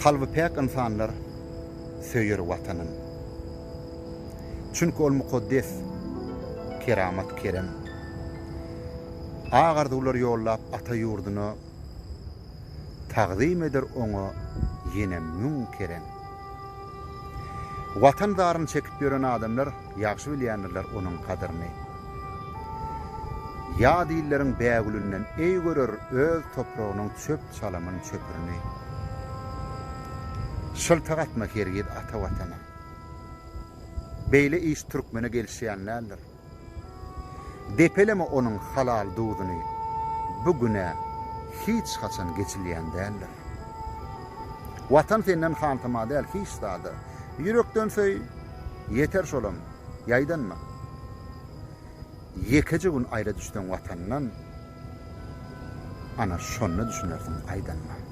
Kalby päk ynsanlar söýer Watanyn. Çünki ol mukaddes, keramat kerem. Ak arzuwlar ýollap ata ýurduna, Tagzym eder oňa ýene müň kerem. Watan zaryny çekip ýören adamlar ýagşy bilýändirler onuň gadyryny. Ýat illeriň bägülünden eý görer öz topragynyň çöp-çalamyn çöpürini. Şyltak atma hergiz ata Watana. Beýle iş türkmene gelişýän däldir. Depeleme onuň halal duzuny, bu günä hiç haçan geçilýän däldir. Watan senden hantama däl hiç zada. Ýürekden söý, ýeter şolam, ýaýdanma. Ýekeje gün aýra düşseň Watandan, ana şonda düşünersiň aýdanyma.